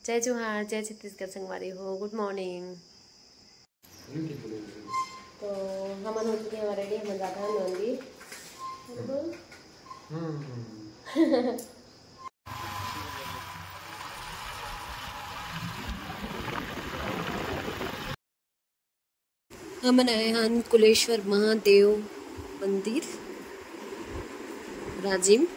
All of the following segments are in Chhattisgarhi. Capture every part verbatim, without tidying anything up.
जय जोहार, जय छत्तीसगढ़ संगवारी हो, गुड मॉर्निंग। तो हमन हो चुके हैं रेडी, हमन जात हन मंदिर। हम्म। हमन आए हन कुलेश्वर महादेव मंदिर, राजिम।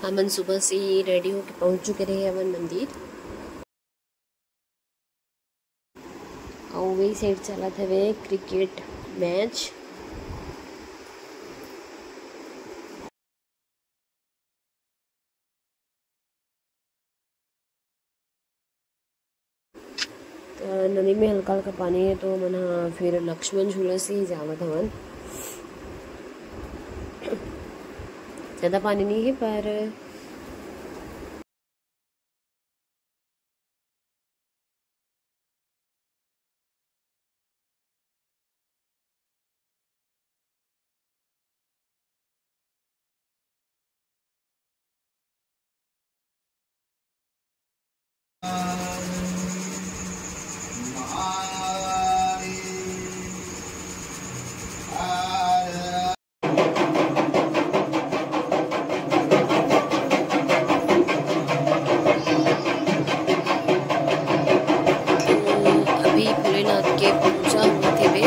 हमन सुबह से ही रेडी होके पहुंच चुके रहे हमन मंदिर। अउ वही साइड चलत हवे क्रिकेट मैच। तो नदी में हल्का हल्का पानी है, तो हमन ह फिर लक्ष्मण झूला से ही जावत हवन। ज्यादा पानी नहीं है, पर अभी भोलेनाथ के पूजा होत हेवे।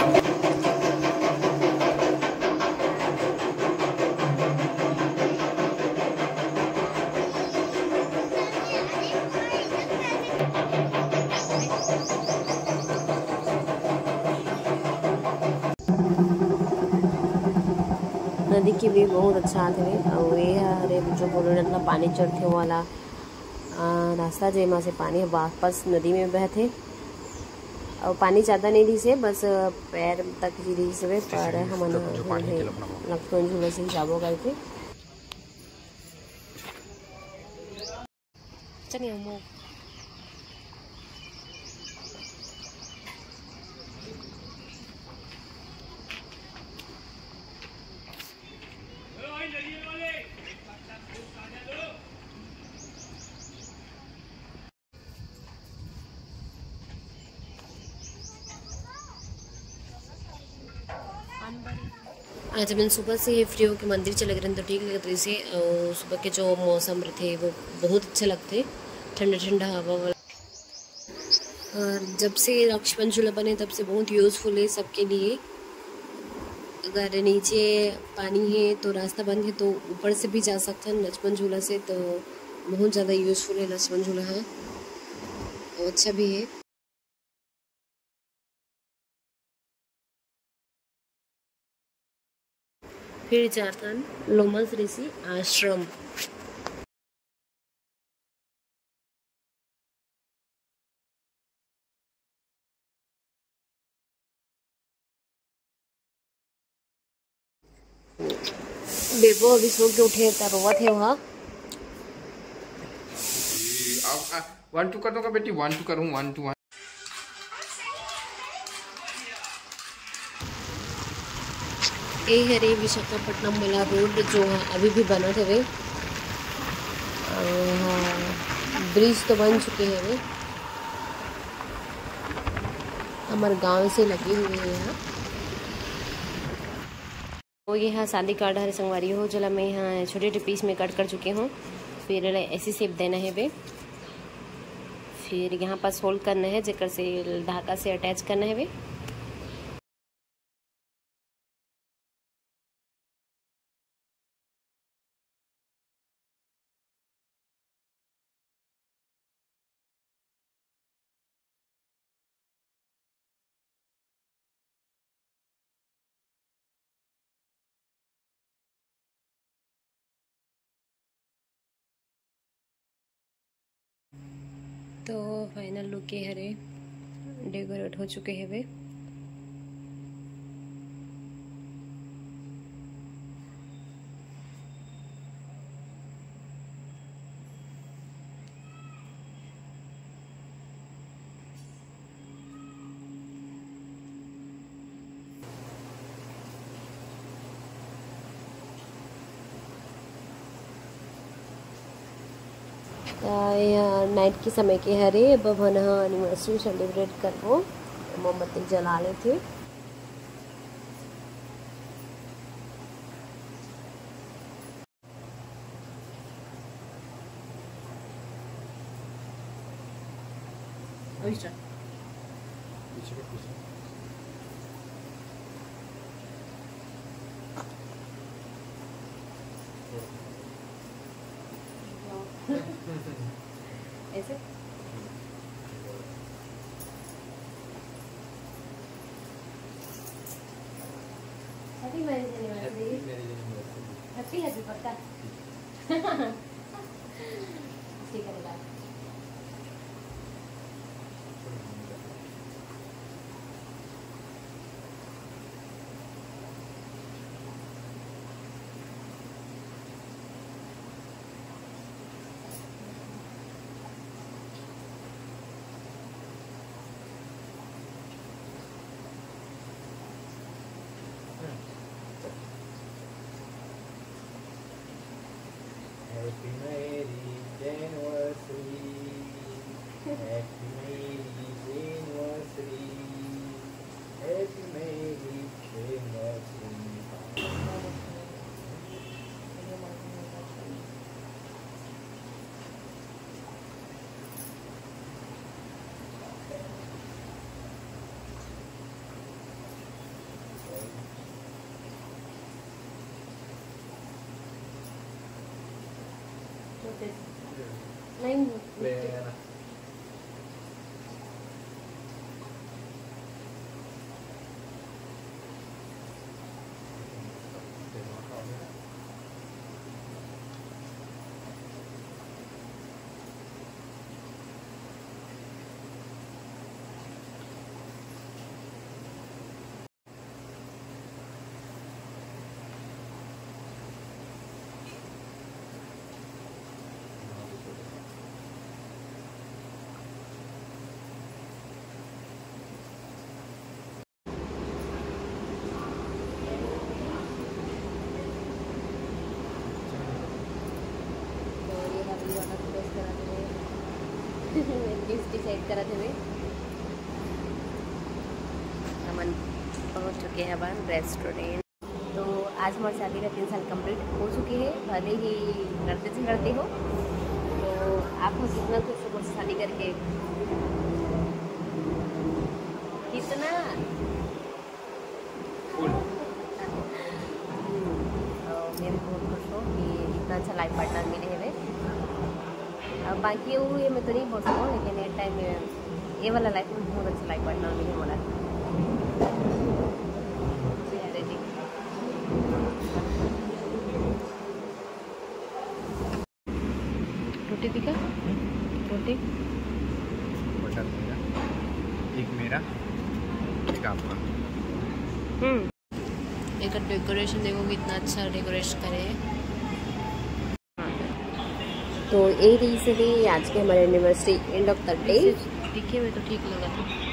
नदी के view बहुत अच्छा आथे। अउ ये हरे जो भोलेनाथ ला पानी चढ़थे वाला, आ, रास्ता, जेमा से पानी वापस नदी में बहथे। अउ पानी ज्यादा नहीं रिहिस हे, बस पैर तक ही रिहिस हवे, पर हमन ह लक्ष्मण झूला से ही जाबो करके। चलिए हम। आज हमन सुबह से ही फ्री होके मंदिर चले गए रहे, तो ठीक लगत रहिस हे। अउ सुबह के जो मौसम रहिथे, वो बहुत अच्छा लगथे, ठंडा ठंडा हवा वाला। और जब से लक्ष्मण झूला बने, तब से बहुत यूजफुल है सबके लिए। अगर नीचे पानी है तो रास्ता बंद है, तो ऊपर से भी जा सकते हैं लक्ष्मण झूला से, तो बहुत ज़्यादा यूजफुल है लक्ष्मण झूला। हाँ, वो अच्छा भी है। फिर जाथन लोमस ऋषि आश्रम। बेबो अभी सो के उठे त रोवत हे वहा। अब, आ, वन टू कर दूंगा बेटी, वन टू करूँ, वन टू वन। ए हरे विशाखापट्टनम वाला रोड, जो ह अभी भी बनत हवे। अउ ह ब्रिज तो बन चुके हवे, हमर गांव से लगे हुए हे। तो ये ह शादी कार्ड हरे संगवारी हो, जेला मैं ह छोटे छोटे पीस में कट कर चुके हूँ। फिर एला ऐसे शेप देना हे बे। फिर यहाँ पास होल करना है, जेकर से धागा से अटैच करना है बे। तो फाइनल लुक ये हरे, डेकोरेट हो चुके हवे। त ये नाइट के समय के हरे, अब हमन ह एनिवर्सरी सेलिब्रेट करबो। मोमबत्ती जला लेथे। ऐसे। Happy marriage anniversary। Happy, happy, पक्का। ठीक है, बेटा। Happy marriage anniversary. Happy marriage anniversary. Happy marriage anniversary. नहीं। डिसाइड करत हवे। हमन पहुंच चुके हैं अपन रेस्टोरेंट। तो आज हमारे शादी का तीन साल कंप्लीट हो चुके हैं, भले ही लड़ते झगड़ते हो। तो आप लोग कितना खुश हो मुझसे शादी करके? कितना? तो मैं भी बहुत खुश हूँ कि इतना अच्छा लाइफ पार्टनर मिले हवे। अब बाकी वो ये मैं तो नहीं बोल सकूँ, लेकिन ये टाइम में ये वाला लाइफ में बहुत अच्छा लाइफ पार्टनर मिले मोला। रोटी दिखा, रोटी। बटर मेरा, एक मेरा, एक आपका। हम्म। एक डेकोरेशन देखो, कितना अच्छा डेकोरेशन करे है। तो ये रही से भी आज के हमारे anniversary, end of the day. दिखे हुए तो ठीक लगा था।